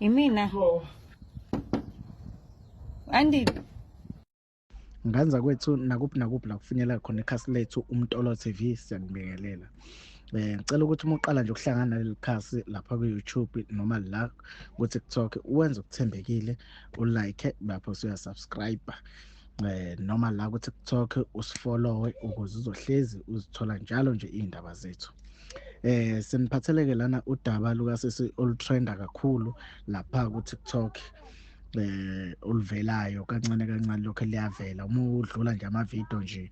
Imina. Andile. Nganza kwethu nakuphi nakuphi la kufinyelela khona ikhasi lethu Umtolo TV, siyakubingelela. Ngicela ukuthi uma uqala nje ukuhlangana naleli khasi lapha ku-YouTube noma la ku-TikTok, uwenze okuthembekile, ulike lapho usuyasubscribe, noma la ku-TikTok usifollowe ukuze uzohlezi uzithola njalo nje iy'ndaba zethu. Siniphatheleke lana udaba lukasisi olutrenda kakhulu lapha ku-TikTok, oluvelayo kancane kancane, lokho liyavela uma udlula nje amavidiyo nje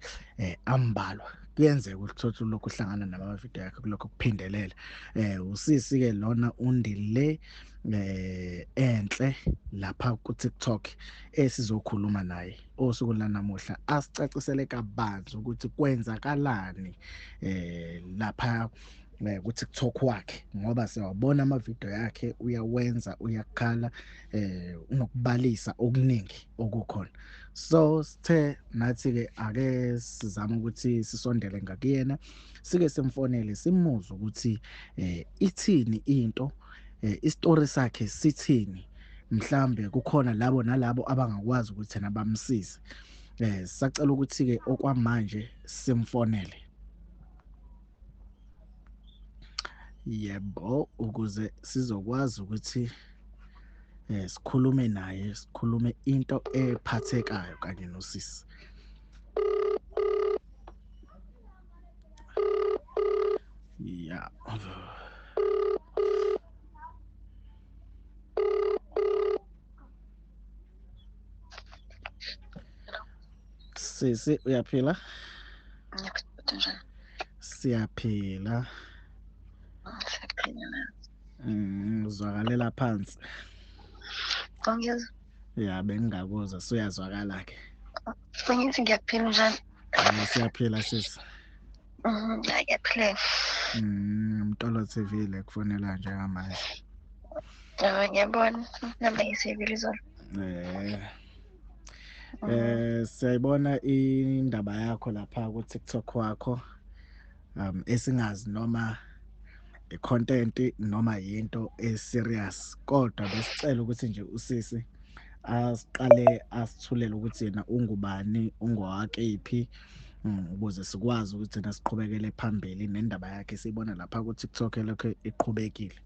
ambalwa, kuyenzeka ukuthi uthole lokhu uhlangana namavidiyo yakhe kulokho kuphindelela. Usisi ke lona uNdile enhle lapha ku TikTok esizokhuluma naye osuku lanamuhla, asicacisele kabanzi ukuthi kwenzakalani lapha ku TikTok wakhe, ngoba siyawabona amavidiyo yakhe, uyawenza, uyakhala, unokubalisa okuningi okukhona. So sithe nathi ke ake sizame ukuthi sisondele ngakuyena, sike simfonele simuzwe ukuthi ithini into, isitori sakhe sithini, mhlambe kukhona labo nalabo abangakwazi ukuthi yena bamsize. Sacela ukuthi ke okwamanje simfonele, yebo, ukuze sizokwazi ukuthi sikhulume naye, sikhulume into ephathekayo kanye nosisi. Ya, sisi, uyaphila? Ngiyaphila, njani? Siyaphila. Siyaphila. Uzwakalela phansi. Ungizwa? Ya, bengingakuzwa, suyazwakala ke. Ngithi ngiyaphila, njani? Siyaphila sisi. Ngiyaphila. Mtolo TV le kufonela njengamanje. Ngiyabona namba ngisebile izolo. Siyayibona indaba yakho lapha ku TikTok wakho, esingazi noma i-content noma yinto e-serious, kodwa besicela ukuthi nje usisi asiqale asithulele ukuthi yena ungubani, ungowakephi, ukuze sikwazi ukuthi thina siqhubekele phambili nendaba yakhe siyibona lapha ku TikTok elokhu iqhubekile.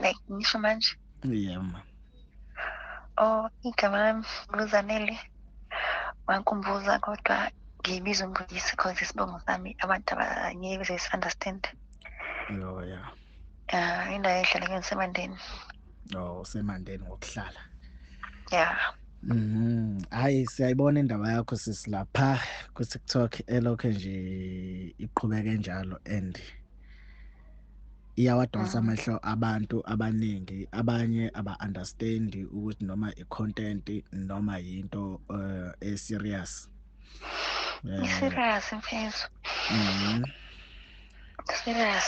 Like ngisho manje? Yeah, ma. Oh, igama lami nguZanele Wankumbuza, kodwa ngiyibiza uMbuyisi because isibongo sami abantu abangeke beze understand. Oh yeah. Indawo ehlala kuyona iseMandeni. Oh, useMandeni ngokuhlala. Yeah. Hayi, siyayibona indaba yakho sisi lapha ku TikTok elokho nje iqhubeke njalo and iyawadonsa amehlo abantu abaningi, abanye aba understand ukuthi noma i-content noma yinto e serious. I-serious mfethu. Serious.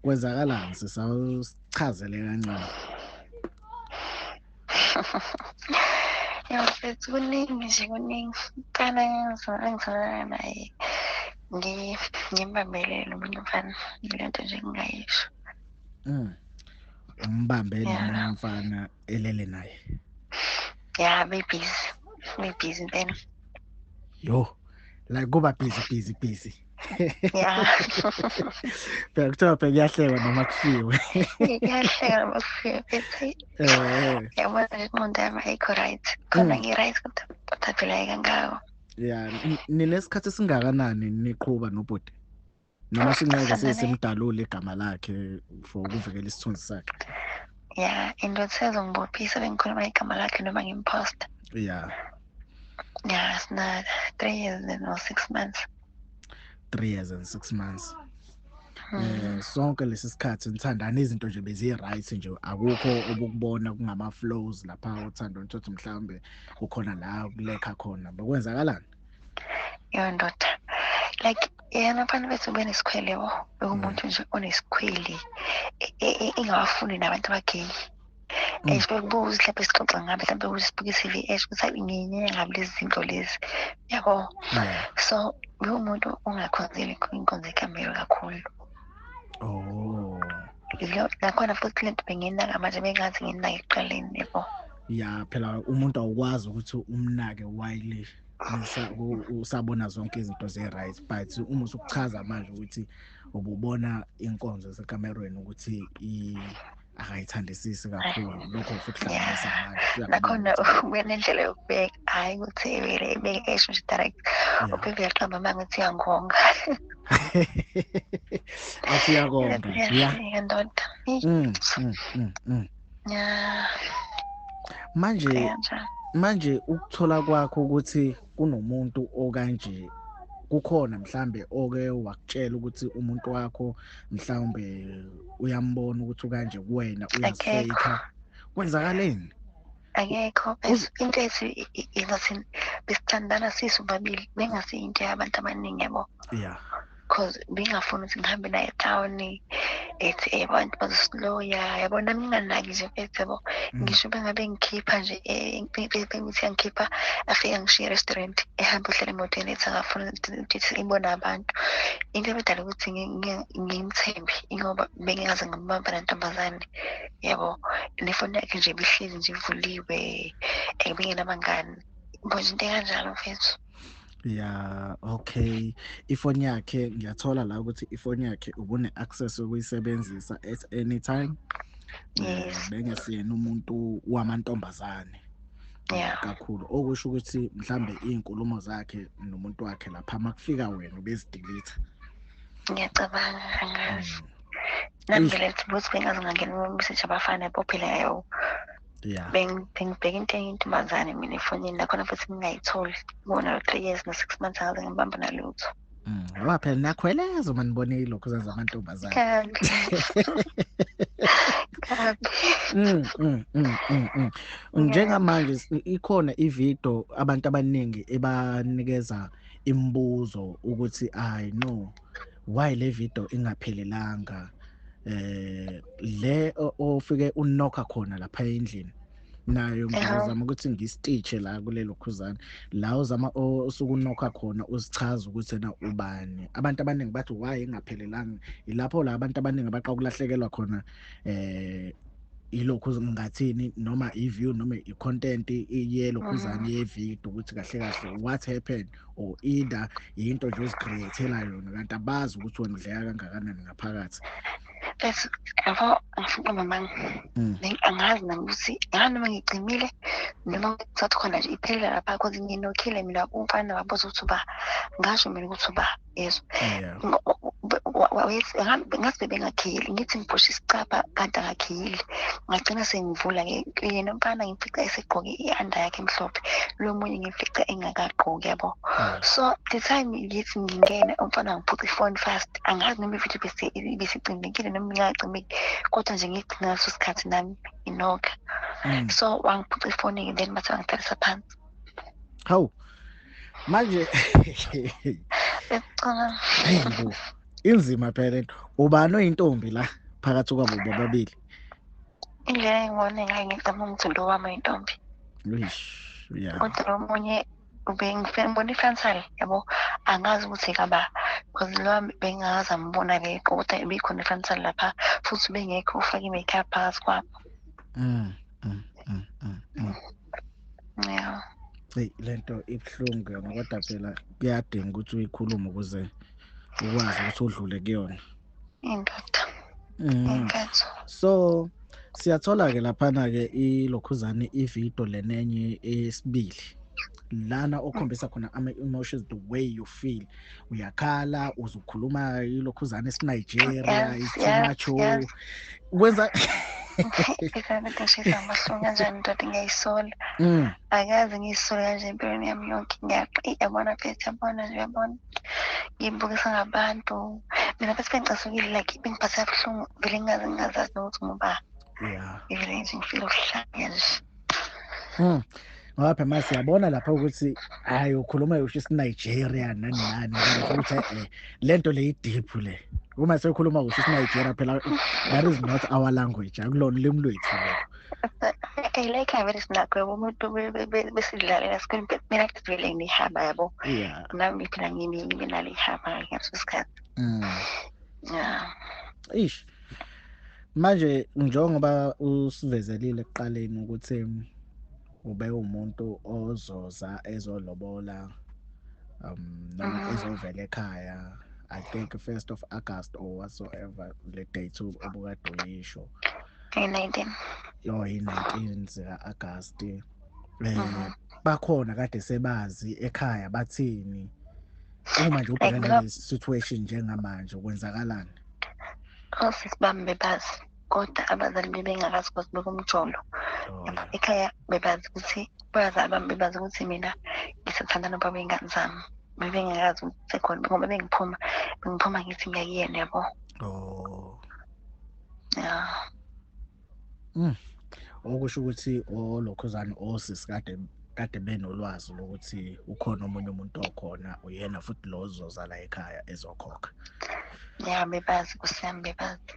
Kwenzakalani sisawuchazele kancane? Ya mfethu, kuningi nje, kuningi. Mfana engitholana naye ngimbambelele omunye umfana, ile nto nje engingayisho. Umbambele omunye umfana elele naye? Ya, bebhizi, bebhizi impela. Yo, like kuba busy busy busy. Ya. Phela kuthiwa phela kuyahlekwa noma kufiwe. Kuyahlekwa noma kufiwe mfethu. Yabona nje ingqondo yami ayikho right. Khona ngi-right kodwa phela ayi kangako. Ya, ninesikhathi esingakanani niqhuba nobhuti? Noma singeke sesimdalule igama lakhe for ukuvikela isithunzi sakhe? Ya, into esezongibophisa bengikhuluma igama lakhe noma ngimposta. Ya. Ya, sina 3 years and 6 months. 3 years and 6 months. Sonke lesi sikhathi nithandana izinto nje bezi right nje, akukho obukubona kungama flows lapha uthando nithothi mhlambe kukhona la kulekha khona, bekwenzakalani? Yo ndoda, like Yena mfana bethu ubenesikhwele yabo, bekuwumuntu nje onesikhwele, engawafuni nabantu abageyi. Esho bekubuza mhlawumbe sixoxa ngabe mhlawumbe ukuthi sibuke i-C_V esho ukuthi hayi ngiyenyanya ngabe lezi zinto lezi, yabo. So bekuwumuntu ongakhonzeli inkonzo yekamelo kakhulu. Oh. Nakhona futhi lento benginaka manje bengathi nginake ekuqaleni, yabo. Ya phela umuntu awukwazi ukuthi umnake while usabona zonke izinto ze-right, but uma usukuchaza manje ukuthi ububona inkonzo yasekamerweni ukuthi akayithandisisi kakhulu, lokho usukuhlanganisa manje. Nakhona ubenendlela yokubeka, hhayi ukuthi evele ebeke esho nje direct, ubevele aqamba amanga ukuthi uyangonga. Athi uyakonga. Ya ndoda. Manje ukuthola kwakho ukuthi kunomuntu okanje, kukhona mhlambe oke wakutshela ukuthi umuntu wakho mhlawumbe uyambona ukuthi ukanje kuwena uyazifake, kwenzakaleni? Akekho. Into ethi ingathi besithandana sisubabili, bengasi into yabantu abaningi, yabo. Yeah. Because bengafuni ukuthi ngihambe naye etown, ethi abantu bazosiloya, yabo, nami nginganaki nje mfethu, yabo. Ngisho bengabe ngikhipha nje, bengithi angikhipha, afike ngishiye e-restaurant, ehambe uhlala emotweni ethi akafuni ukuthi ibone abantu. Into ebedala ukuthi ngimthembe ingoba bengingaze ngambamba nentombazane, yabo. Nefoni yakhe nje ibihlezi nje ivuliwe, bengenabangani, nje into ekanjalo mfethu. Yeah, okay. Ifoni yakhe ngiyathola la ukuthi ifoni yakhe ubune access yokuyisebenzisa at any time. Yes. Bengesiyena umuntu wamantombazane. Kakhulu. Okusho ukuthi mhlambe izinkulumo zakhe nomuntu wakhe lapha makufika wena ubezidelete. Ngiyacabanga angazi. Nami vele ukuthi bengaze ngangena message abafana bophela yayo. Yeah. Bengibheka into entombazane mina efonini, nakhona futhi ngingayitholi. Kubona 3 years no 6 months angaze ngibamba nalutho. Ngoba phela nakhweleza uma nibone ilokho zenza amantombazane. Kabi. Njengamanje ikhona ivideo abantu abaningi ebanikeza imibuzo ukuthi I know why le video ingaphelelanga. Le ofike unokha khona lapha endlini nayo ngizozama ukuthi ngisititshe la kulelo khuzana la uzama osukunokha khona uzichaza ukuthi yena ubani. Abantu abaningi bathi why ingaphelelanga, ilapho la abantu abaningi abaqa ukulahlekelwa khona ilokhu ngathini noma i-view noma i-content yelo khuzana ye-video ukuthi kahle kahle what happened, or either into nje ozicreatela yona kanti abazi ukuthi wena udleka kangakanani ngaphakathi. Bese yabo ngifuna mama angazi nami ukuthi noma ngicimile noma ngithatha khona nje iphelele lapha cause nginokhile mina umfana wabuza ukuthi uba ngasho mina ukuthi uba yezwa ngathi bengakhili ngithi ngiphusha isicapha kanti akakhili, ngagcina sengivula yena umfana ngimfica esegqoke i-under yakhe emhlophe, lo munye ngimfica engakagqoki, yabo. So the time ngithi ngingena umfana ngiphuca ifoni fast, angazi noma ividiyo besicimekile noma ingacimeki, kodwa nje ngigcina ngaso sikhathi nami inoka. So wangiphuca ifoni then bathi wangihlalisa phansi. Hawu manje hayibo inzima phela lento. Ubani oyintombi la phakathi kwabo bobabili? Indlela engibone ngayo ngicabanga ukuthi lo wami oyintombi. Eish, yeah. Kodwa lo munye ubengibona ifrontal, yabo, angazi ukuthi kaba because lo wami bengazi ambona ke kodwa ibikhona ifrontal lapha futhi bengekho ufake i-makeup phakathi kwabo. Yeah. Hey, lento ibuhlungu yona kodwa phela kuyadinga ukuthi uyikhulume ukuze ukwazi ukuthi udlule kuyona. Indoda. So siyathola ke laphana ke ilokhuzane ivideo lenenye esibili lana okhombisa khona ama emotions, the way you feel, uyakhala uzukhuluma ilokhuzane esiNigeria, is too much kwenza ngishisa amahloni kanjani ndoda, ngiyayisola. Akaze ngiyisole kanje empilweni yami yonke. Ngiyabona phethe, yabona nje, uyabona ngibukisa ngabantu mina bese bengicasukile, like bengiphatha kabuhlungu vele ngingaze ngingazazi nokuthi ngoba ngivele nje ngifile ukuhlanya nje. Ngoba phela mase siyabona lapha ukuthi hayi ukhuluma usho isiNigeria nani nani, ngisho ukuthi lento le i-deep le. Uma sekhuluma usho isiNigeria phela that is not our language, akulona ulimi lwethu lelo. Like vele sinakho yabo, umuntu besidlalela sikhona, mina vele ngihamba yabo. Nami phela ngimi nalo ihamba ngaleso sikhathi. Yeah. Ish. Manje njengoba usivezelile ekuqaleni ukuthi ube umuntu ozoza ezolobola noma ezovela ekhaya, I think 1st of August or whatsoever le date obukade uyisho. 19. Yo, i-19 zika August. Bakhona kade sebazi ekhaya bathini uma nje ubhekana nale situation njengamanje, kwenzakalani? Osisi bami bebazi, kodwa abazali bebengakazi ukuthi bekumjolo. Ekhaya bebazi ukuthi abazali bami bebazi ukuthi mina ngisathandana nobaba wey'ngane zami. Bebengakazi ukuthi sekhona ngoba bengiphuma ngithi ngiyakuyena yabo. Oh. Yeah. Okusho ukuthi olokhuzana osisi kade benolwazi lokuthi ukhona omunye umuntu okhona, uyena futhi lo ozozala ekhaya ezokhokha. Yeah, bebazi kusami, bebazi.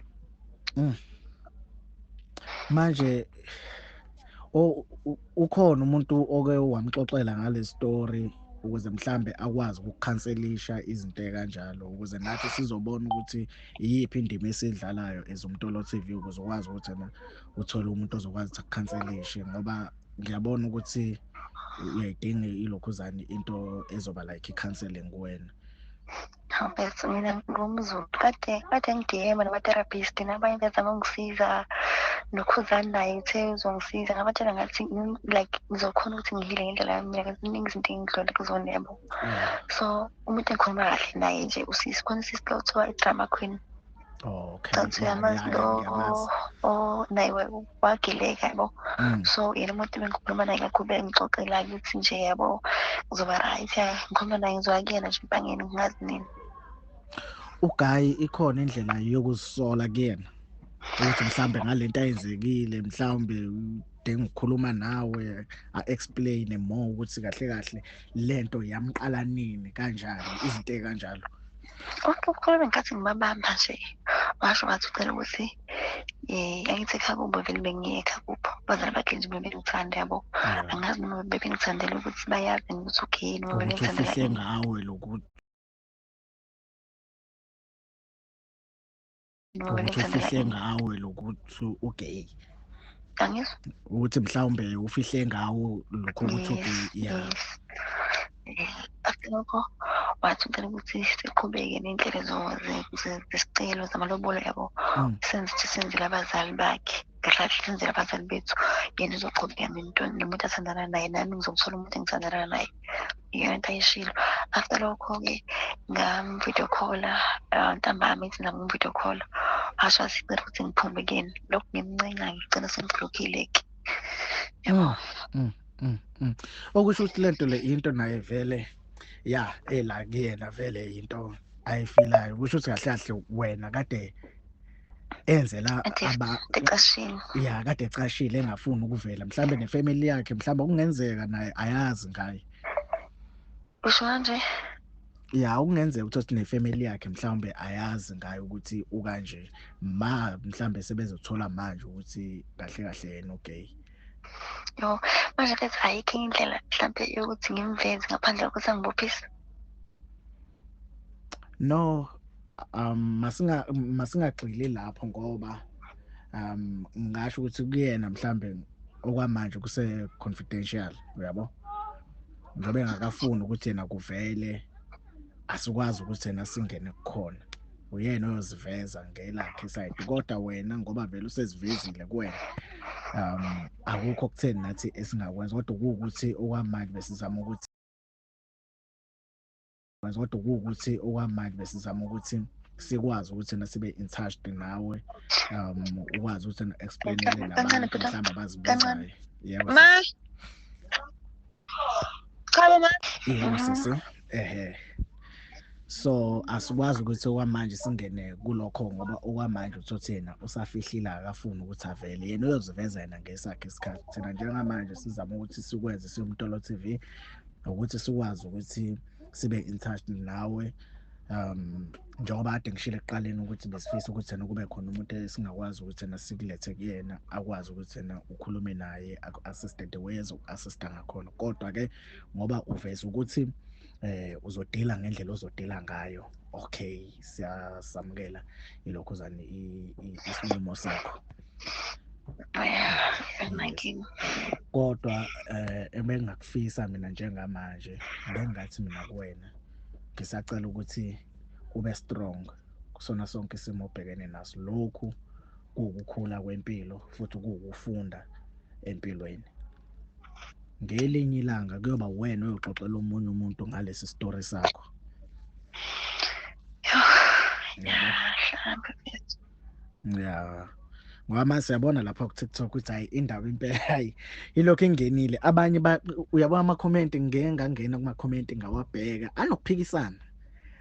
Manje ukhona umuntu oke wamxoxela ngale story ukuze mhlambe akwazi ukukhanselisha izinto ekanjalo, ukuze nathi sizobona ukuthi iyiphi indima esidlalayo ezoMtolo TV, ukuze ukwazi ukuthi wena uthole umuntu ozokwazi ukuthi akukhanselishe, ngoba ngiyabona ukuthi uyayidinga ilokhuzane into ezoba like i-counseling kuwena. Bese mina ngumZulu, kade ngi-DM nama-therapist nabanye bezama ungisiza, nokhuzani naye uthe uzongisiza, ngabatshela ngathi like ngizokhona ukuthi ngihile ngendlela yami, mina ziningi izinto engidlule kuzona yabo. So umuntu engikhuluma kahle naye nje usisi, khona usisi lo kuthiwa i-drama queen. Okay. Uyamazi lo naye wagileka yabo. So yena umuntu bengikhuluma naye kakhulu, bengixoxela ukuthi nje yabo ngizoba right, ngikhuluma naye ngizoya kuyena nje empangeni ngingazi nini. Ugayi ikhona indlela yokuzisola kuyena ukuthi mhlambe ngalento ayenzekile, mhlawumbe udinga ukukhuluma nawe a-explain more ukuthi kahle kahle lento yamqala nini kanjani, izinto ekanjalo. Ukukhuluma ngenkathi ngibabamba nje, washo wathi ucela ukuthi angithi ekhaya kubo vele bengiye ekhaya kubo, abazali bakhe nje bebengithanda yabo. Angazi noma bebengithandela ukuthi bayazi ukuthi okay noma bebengithandela ufihle ngawe lokuthi ukuthi ufihle ngawe lokuthi ugay. Angizwa ukuthi mhlawumbe ufihle ngawo lokho ukuthi ugay. Yeah. After lokho wathi ucela ukuthi siqhubeke ney'nhlelo zesicelo zamalobolo yabo, senzele abazali bakhe, kahle kahle senzele abazali bethu, yena uzoqhubeka nomuntu athandana naye, nami ngizomthola umuntu engithandana naye. Iyona into ayishilo. After lokho-ke ngam-video call-a ntambama, ithi nami ngi-video call-a, washo wathi cela ukuthi ngiphume kuyena, lokhu ngimncenga ngigcina sengiblockile-ke. Yabo. Okusho ukuthi lento le into naye vele ya ela kuyena vele into ayifilayo, kusho ukuthi kahle kahle wena kade enzela ecashile. Ya, kade ecashile engafuni ukuvela, mhlambe nefamily yakhe mhlambe kungenzeka naye ayazi ngaye. Usho kanje? Ya, kungenzeka ukuthi nefamily yakhe mhlawumbe ayazi ngaye ukuthi ukanje, ma mhlambe sebezothola manje ukuthi kahle kahle yena ugay. Yo, manje lethi ayikho indlela mhlambe yokuthi ngimveze ngaphandle kokuthi angibophise. No, masingagxili lapho ngoba ngisho ukuthi kuyena mhlambe okwamanje kuse confidential, uyabo? Njengoba engakafuni ukuthi yena kuvele, asikwazi ukuthi yena singene kukhona. Uyena oyoziveza ngelakhe side, kodwa wena ngoba vele usezivezile kuwena, akukho kutheni nathi esingakwenza, kodwa kuwukuthi okwamanje besizama ukuthi sikwazi ukuthi na sibe in touch nawe, ukwazi ukuthi na explainele nabantu mhlawumbe abazibuzayo. Yebo ma, cha ma, yebo sisi, ehe. So asikwazi ukuthi okwamanje singene kulokho, ngoba okwamanje uthothi yena usafihlile, akafuni ukuthi avele. Yena uyoziveza yena ngesakhe isikhathi. Thina njengamanje sizama ukuthi sikwenze siwuMtolo TV ukuthi sikwazi ukuthi sibe in touch nawe. Njengoba kade ngishilo ekuqaleni ukuthi besifisa ukuthi yena kube khona umuntu esingakwazi ukuthi yena sikulethe kuyena, akwazi ukuthi yena ukhulume naye, aku-assiste the way ezoku-assista ngakhona. Kodwa-ke ngoba uveza ukuthi uzodila ngendlela ozodila ngayo, okay, siyasamukela ilokhuzane isinqumo sakho. Yeah, Yes. anginankinga. Kodwa ebengakufisa mina njengamanje, bengathi mina kuwena ngisacela ukuthi ube strong kusona sonke isimo obhekene naso. Lokhu kuwukukhula kwempilo futhi kuwukufunda empilweni. Ngelinye ilanga kuyoba wena oyoxoxela omunye umuntu ngalesi story sakho. Yoh, Yabo? ya, mhlampe mfethu. Ya. Ngoba manje siyabona lapha ku TikTok ukuthi hayi, indaba impela, hayi, ilokhu ingenile. Abanye uyabona ama-comment, ngeke ngangena kuma-comment ngawabheka, anokuphikisana.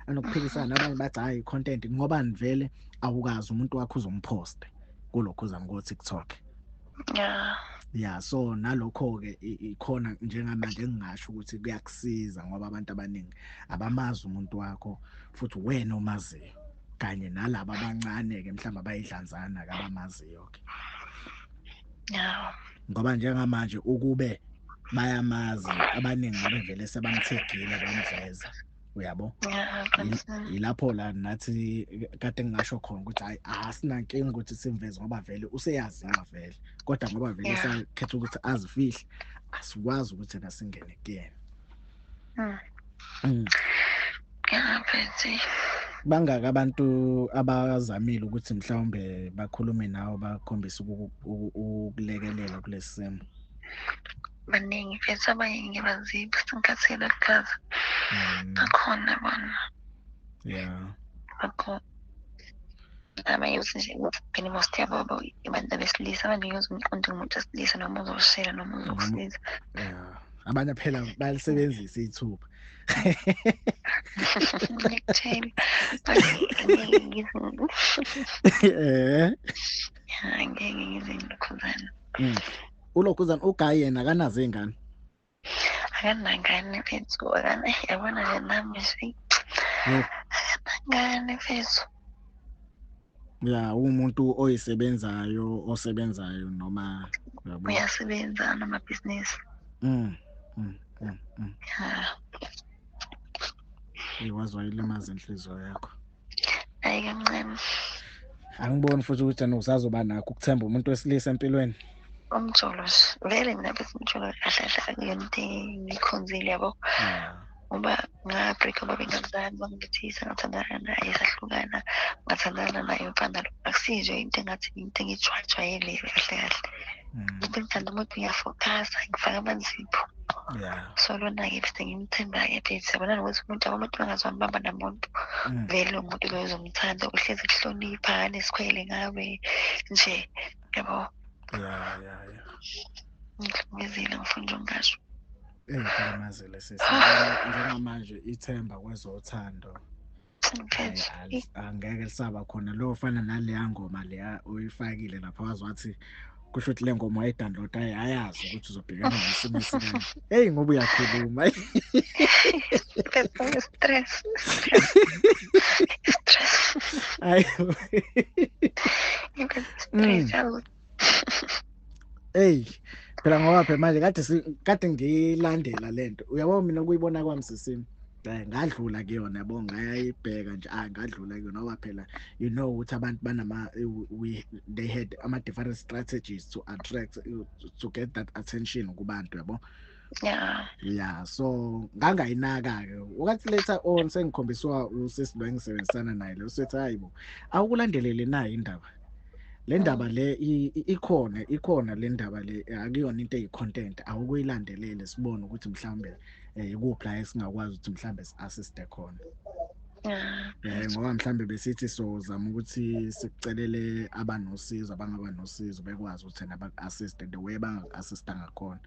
Anokuphikisana, abanye bathi hayi, content, ngoba vele awukazi umuntu wakho uzompost kulokhu ko TikTok. Yeah, so nalokho ke ikhona njengamanje engingasho ukuthi kuyakusiza, ngoba abantu abaningi abamazi umuntu wakho, futhi wena omaziyo kanye nalabo abancane ke mhlawumbe abayidlanzana ke abamaziyo ke. Ngoba njengamanje ukube bayamazi abaningi ngabe vele sebamthegile bamveza, uyabo? Yeah, qinisile. Yilapho la nathi kade ngingasho khona ukuthi hayi, asinankinga ukuthi simveze, ngoba vele useyaziwa vele, kodwa ngoba vele sakhetha ukuthi azifihle, asikwazi ukuthi yena singene kuyena. Yeah, mfethu. Bangaka abantu abazamile ukuthi mhlawumbe bakhulume nawe, bakhombise ukulekelela kulesi simo? Baningi mfethu, abanye ngibaziba sengikhathele ukuchaza. Bakhona bona. Bakhona. Abanye uthi nje phela most yabo abantu abesilisa, abanye ngiyozwa umqondo ngomuntu wesilisa, noma uzoshela noma uzokusiza. Yeah. Abanye phela bayalisebenzisa ithuba. Ngiyakutshela. Ya, ngeke ngize ngilokhuzana. Ulokhuzana uGuy yena akanazo iy'ngane? Akanangane mfethu, yabona nje nami nje. Akanangane mfethu. Ya, umuntu oyisebenzayo, osebenzayo noma uyabo? Uyasebenza namabhizinisi. Ya. Waze wayilimaza inhliziyo yakho. Hayi kancane. Angiboni futhi ukuthi wena usazoba nakho ukuthemba umuntu wesilisa empilweni. Umjolo nje. Vele mina bese umjolo kahle kahle akuyona into engiyikhonzile, yabo. Ngoba nga-break up bengazani, bangithisa, ngathandana naye, sahlukana, ngathandana naye umfana lo. Akusiyo nje into engathi into engijwayele kahle kahle. Into engithanda umuntu ngiyafocusa, ngifaka amanzipho. So lona-ke bese ngimthemba-ke mfethu, yabona nokuthi umuntu, yabo umuntu bangazwani namuntu. Vele lo muntu loyo uzomthanda, uhlezi kuhlonipha, anesikhwele ngawe nje, yabo. Ngihlukumezile, ngifuna nje ukungasho. Ngihlukumezile sisi. Njengamanje ithemba kwezothando. Mfethu. Hayi, angeke lisaba khona. Lo ofana naleya ngoma leya oyifakile lapha, wazi wathi kusho ukuthi le ngoma wayidownload, ayazi ukuthi uzobhekana nesimo esikanje. Hey, ngoba uyakhuluma. Mfethu, stress. Stress. Hayi. Mfethu, stress, yazi. Hey, phela ngoba phela manje kade ngiyilandela lento. Uyabona mina ukuyibona kwami sisimi. Ngadlula kuyona, yabo, ngayibheka nje, ngadlula kuyona ngoba phela you know ukuthi abantu banama, we, they had ama different strategies to attract, to get that attention kubantu, yabo. Yeah, so ngangayinaka ke. Ukathi later on sengikhombiswa usisi lo engisebenzisana naye lo, usethi hayibo, awukulandelele na indaba. Le ndaba le ikhona le ndaba le, akuyona into eyi-content, awukuyilandelele sibone ukuthi mhlambe ikuphi la esingakwazi ukuthi mhlambe si-assiste khona. Ngoba mhlambe besithi sozama ukuthi sikucelele abanosizo, abangaba nosizo bekwazi ukuthi naba-assiste the way bangaku-assista ngakhona.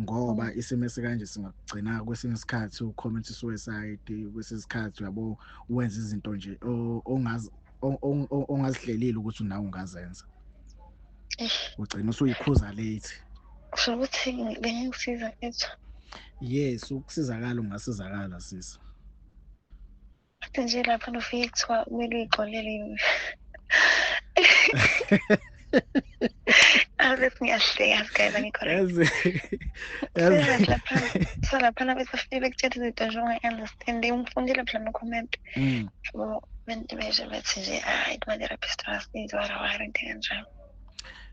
Ngoba isimo esikanje singakugcina kwesinye isikhathi ucommit suicide, kwesinye isikhathi uyabo wenza izinto nje ongazi ongazihlelile ukuthi nawe ungazenza. Ugcina usuyikhuza late. Kusho ukuthi bengikusiza mfethu. Yes, ukusizakala ungasizakala sisi. Kade nje lapha nofike kuthiwa kumele uyixolele. Ave ngiyahleka guys, angikho right. Yazi. Lapha so lapha bese fike bekutshela izinto nje ongayi-understand. Ungifundile phela no-comment. Yabo beshe bethi nje hayi kuma-therapist akasizi wara wara into enjalo.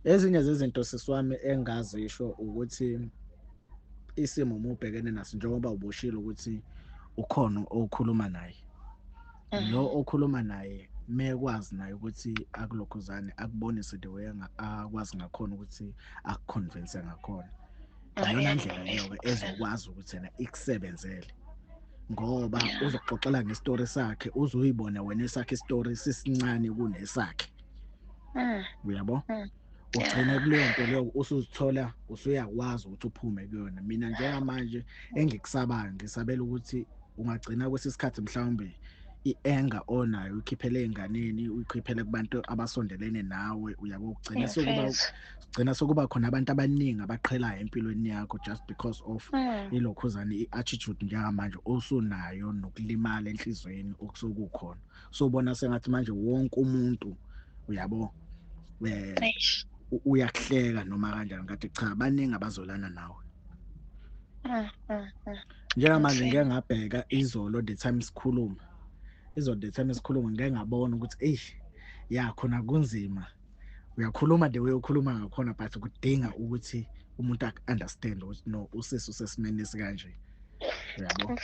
Ezinye zezinto siswami engazisho ukuthi isimo uma ubhekene naso njengoba ubushilo ukuthi ukhona okhuluma naye. Lo okhuluma naye mekwazi naye ukuthi akulokhuzane akubonise the way akwazi ngakhona ukuthi akuconvince ngakhona. Iyona ndlela leyo ezokwazi ukuthi yena ikusebenzele. Ngoba uzokuxoxela ngestory sakhe, uzoyibona wena esakhe istory sisincane kunesakhe. Uyabo? Ugcine kuleyo nto leyo usuzithola usuyakwazi ukuthi uphume kuyona. Mina njengamanje engikusabayo ngisabela ukuthi ungagcina kwesisikhathi mhlawumbe i-anger onayo uyikhiphele ey'nganeni, uyikhiphele kubantu abasondelene nawe, uyabo ugcina sekuba khona abantu abaningi abaqhelayo empilweni yakho just because of ilokhuzane i-attitude njengamanje osunayo nokulimala enhlizweni okusukukhona. So ubona sengathi manje wonke umuntu uyabo uyakuhleka noma kanjani, ngathi cha baningi abazolana nawe. Njengamanje ngeke ngabheka izolo the time sikhuluma. Izolo the time sikhuluma ngeke ngabona ukuthi eish ya khona kunzima. Uyakhuluma the way ukhuluma ngakhona but kudinga ukuthi umuntu aku-understand ukuthi no usisi usesimeni esikanje. Uyabo?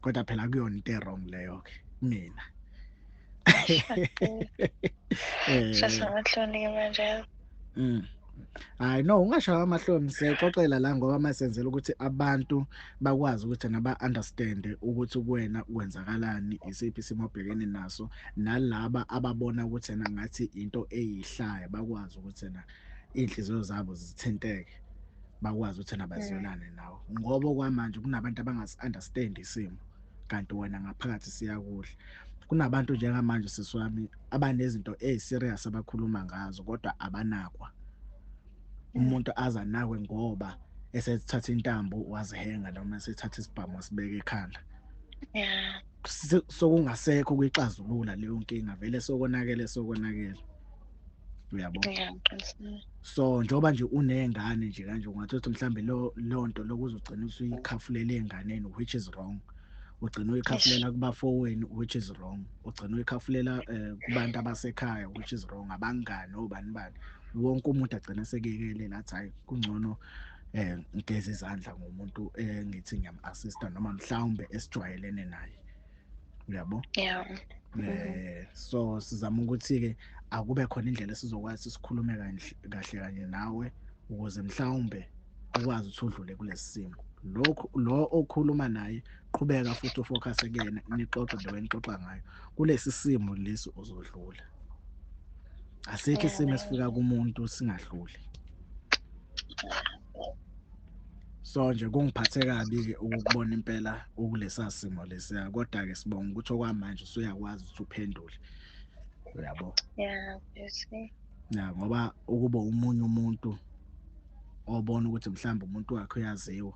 Kodwa phela kuyona into wrong leyo ke mina. Sasamahloni manje. Hayi no, ungashaya amahloni, siyayixoxela la ngoba masenzela ukuthi abantu bakwazi ukuthi naba understand ukuthi kuwena kwenzakalani, isiphi isimo obhekene naso, nalaba ababona ukuthi yena ngathi into eyihlaya bakwazi ukuthi yena inhliziyo zabo zithinteke, bakwazi ukuthi yena bazwelane nawe. Ngoba kwamanje kunabantu abangasi understand isimo kanti wena ngaphakathi siyakudla. Kunabantu njengamanje siswami abanezinto eziserious abakhuluma ngazo kodwa abanakwa. Umuntu azanakwe ngoba esethatha intambo wazihenga noma esethatha isibhamu wasibeka ekhanda. Sokungasekho kuyixazulula leyo nkinga, vele sokonakele. Uyabo? So njengoba nje unengane nje kanje ungathi ukuthi mhlambe lo nto lokuzogcina usuyikhafulela enganeni, which is wrong. Ugcina uyikhafulela kubafowenu, which is wrong. Ugcina uyikhafulela kubantu abasekhaya, which is wrong. Abangani obani bani, wonke umuntu agcina sekuyekelela athi hayi kungcono ngigeze izandla ngomuntu engithi ngiyam-assista noma mhlawumbe esijwayelene naye. Uyabo? So sizama ukuthi-ke akube khona indlela esizokwazi sikhulume kahle kanye nawe ukuze mhlawumbe ukwazi ukuthi udlule kulesi simo. Lokhu lo okhuluma naye qhubeka futhi ufocus kuyena, nixoxe the way nixoxa ngayo. Kulesi simo lesi uzodlula. Asikho isimo esifika kumuntu singadluli. So nje kungiphathe kabi ke ukubona impela ukulesa simo lesiya, kodwa ke sibonga ukuthi okwamanje usuyakwazi ukuthi uphendule. Uyabo? Ngoba ukuba umunye umuntu obona ukuthi mhlawumbe umuntu wakhe uyaziwa,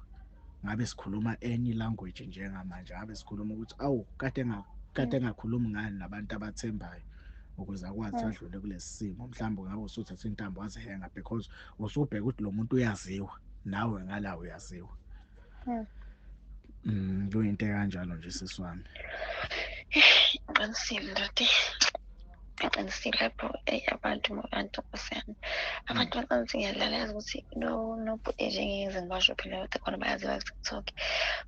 ngabe sikhuluma enye language njengamanje, ngabe sikhuluma ukuthi awu kade engakhulumi ngani nabantu abathembayo ukuze akwazi adlule kulesi simo. Mhlawumbe ngabe usuthatha intambo wazihenga because usubheka ukuthi lo muntu uyaziwa, nawe ngala uyaziwa. Kuyinto kanjalo nje siswami. Ngiqinisile ndoda. Ngiqinisile lapho abantu osiyami. Abantu bathi ngiyadlala yazi ukuthi no bhuti nje ngeke ngibasho phela kodwa khona bayaziwa ku TikTok.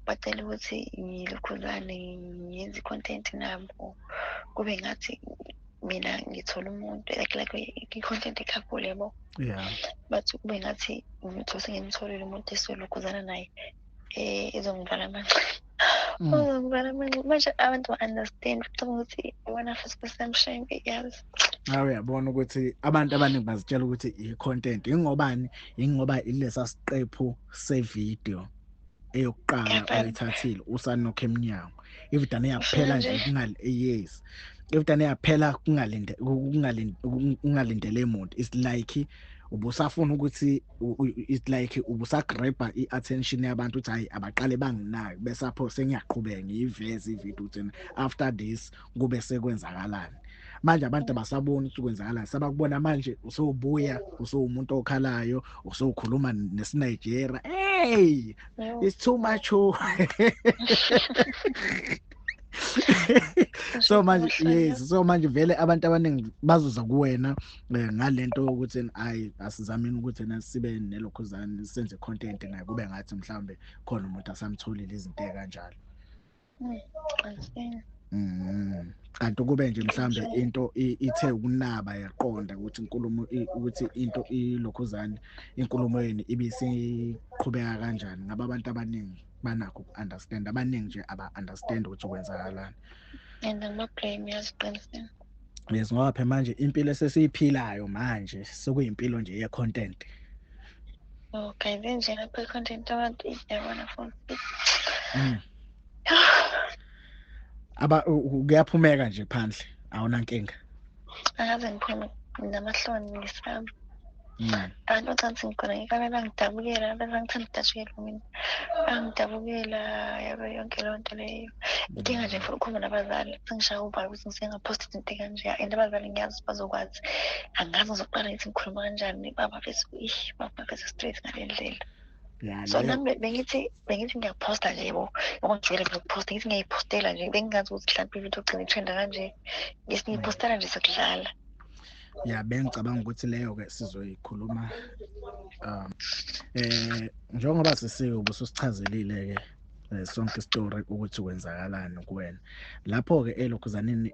Bacela ukuthi ngilokhuzane ngiyenze i-content nabo kube ngathi mina ngithola umuntu like i-content ekakhulu yabo. Bathi kube ngathi ngithola sengimtholile umuntu esilokhuzana naye ezongivala amanxeba. Uzongivala amanxeba. Manje abantu ba-understand ukuthi wena futhi kusemshame yazi. Nawe uyabona ukuthi abantu abaningi bazitshela ukuthi i-content ingobani, ingoba ilesa siqephu se-video eyokuqala oyithathile usanokho emnyango. Ividane yaphela nje kungali, yes, ividane yaphela kungalinde kungalindele muntu. It's like ubusafuna ukuthi, it's like ubusagrabha i-attention yabantu ukuthi hayi abaqale banginaki, bese apho sengiyaqhubeka ngiyiveze ividiyo ukuthi after this kube sekwenzakalani. Manje abantu abasaboni ukuthi kwenzakalani, sebakubona manje usowubuya usowumuntu okhalayo, usowukhuluma nesiNigeria. Hey, it's too much. So manje, yes, so manje vele abantu abaningi bazoza kuwena ngalento ukuthi ayi asizameni ukuthi sibe nelokhuzane senze content naye kube ngathi mhlawumbe khona umuntu asamtholile izinto ekanjalo. Kanti kube nje mhlambe into ithe ukunaba yaqonda ukuthi inkulumo ukuthi into ilokhuzane inkulumo yeni ibisiqhubeka kanjani, ngabe abantu abaningi banakho uku-understand, abaningi nje aba-understand ukuthi kwenzakalani. And angima-blame, yazi qinisile. Yes, ngoba phela manje impilo esesiyiphilayo manje sekuyimpilo nje ye-content. Okay, then nje lapho i-content abantu iyabona futhi. Aba kuyaphumeka nje phandle, awunankinga. Akaze ngiphume namahloni ngisaba. Abantu bacathi ngikhona ngikame bangidabukela, abantu bangithanda ukudashukelwa mina. Bangidabukela yabo yonke leyo nto leyo. Inkinga nje ngifuna ukukhuluma nabazali, sengishaya ubala ukuthi ngisengaphosta izinto kanje and abazali ngiyazi bazokwazi. Angazi ngizoqala ngithi ngikhuluma kanjani, baba bese baba bese straight ngale ndlela. So nami bengithi ngiyaphosta nje yebo, ngoba ngijwayele nje ukuphosta, ngithi ngiyayiphostela nje, bengingazi ukuthi mhlawumbe ividiyo ogcina i-trenda kanje, ngithi ngiyiphostela nje sekudlala. Ya, bengicabanga ukuthi leyo-ke sizoyikhuluma njengoba sisiwe ubususichazelile-ke sonke isitori ukuthi kwenzakalani kuwena. Lapho-ke elokhuzaneni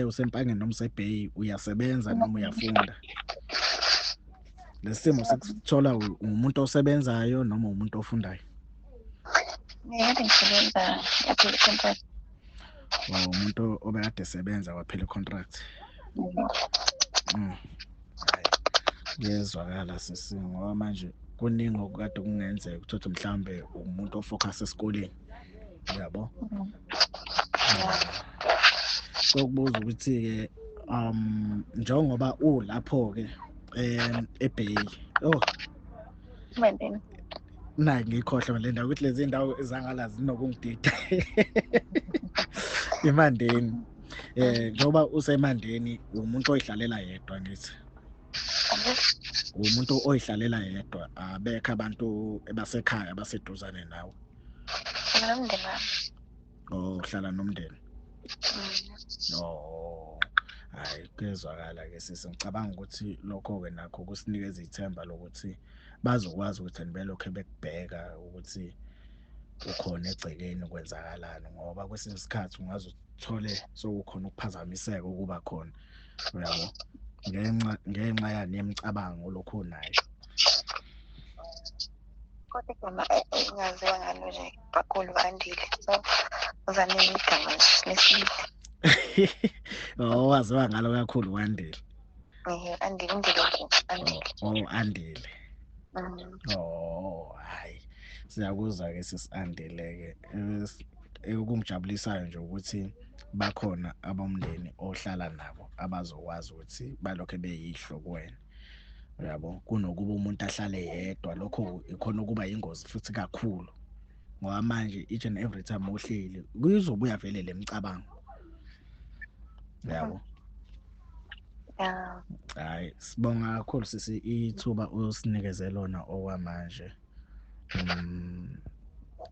usempangeni noma useBay, uyasebenza noma uyafunda? Lesimo sekuthola umuntu osebenzayo noma umuntu ofundayo? Ngiyade ngisebenza, yaphela i-contract. Oh, umuntu obekade esebenza waphela i-contract. Kuyezwakala sisi, ngoba manje kuningi okukade kungenzeka ukuthi mhlambe umuntu ofocus esikoleni, yabo. Sokubuza ukuthi-ke njengoba ulapho-ke eBay, oh Mandeni. Nayi ngikhohlwa le ndawo ukuthi lezi ndawo zangala zinokungidida. iMandeni. Njengoba useMandeni umuntu oyihlalela yedwa ngithi. Umuntu oyihlalela yedwa, abekho abantu basekhaya abaseduzane nawe. Nomndeni wami. Oh, uhlala nomndeni. Oh, hayi kuyezwakala ke sisi. Ngicabanga ukuthi lokho-ke nakho kusinikeza ithemba lokuthi bazokwazi ukuthi belokhe bekubheka ukuthi ukhona egcekeni kwenzakalani, ngoba kwesinye isikhathi ungaze uthole sekukhona ukuphazamiseka ukuba khona, uyabo, ngenxa yani yemicabango lokhu onayo. Kodwa igama engaziwa ngalo nje kakhulu Andile, so uzanike igama nje lesibili. Oh, waziwa ngalo kakhulu Andile. Andile, Andile, Andile. Oh, Andile. Oh, hayi. Siyakuzwa ke sisi Andile ke. Okungijabulisayo nje ukuthi bakhona abomndeni ohlala nabo abazokwazi ukuthi balokhe beyihlo kuwena, uyabo, kunokuba umuntu ahlale yedwa. Lokho ikhona ukuba ingozi futhi kakhulu, ngoba manje each and every time uhleli kuzobuya vele lemicabango, uyabo. Hayi, sibonga kakhulu sisi ithuba usinikeze lona okwamanje.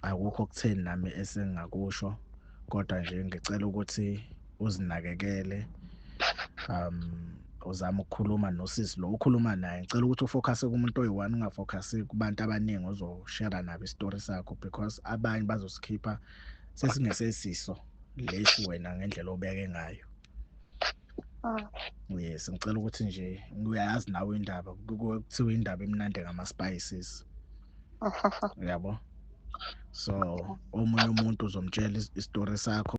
Akukho kutheni nami esengakusho, kodwa nje ngicela ukuthi uzinakekele, uzame ukukhuluma nosisi lo ukhuluma naye. Ngicela ukuthi ufocus kumuntu oyi-one, ungafocus kubantu abaningi ozoshare nabo isitori sakho, because abanye bazosikhipha sesingesesiso lesi wena ngendlela obeke ngayo. Yes, ngicela ukuthi nje uyayazi nawe indaba, kuthiwa indaba emnandi ngama-spices, uyabo. So omunye umuntu uzomtshela isitori sakho.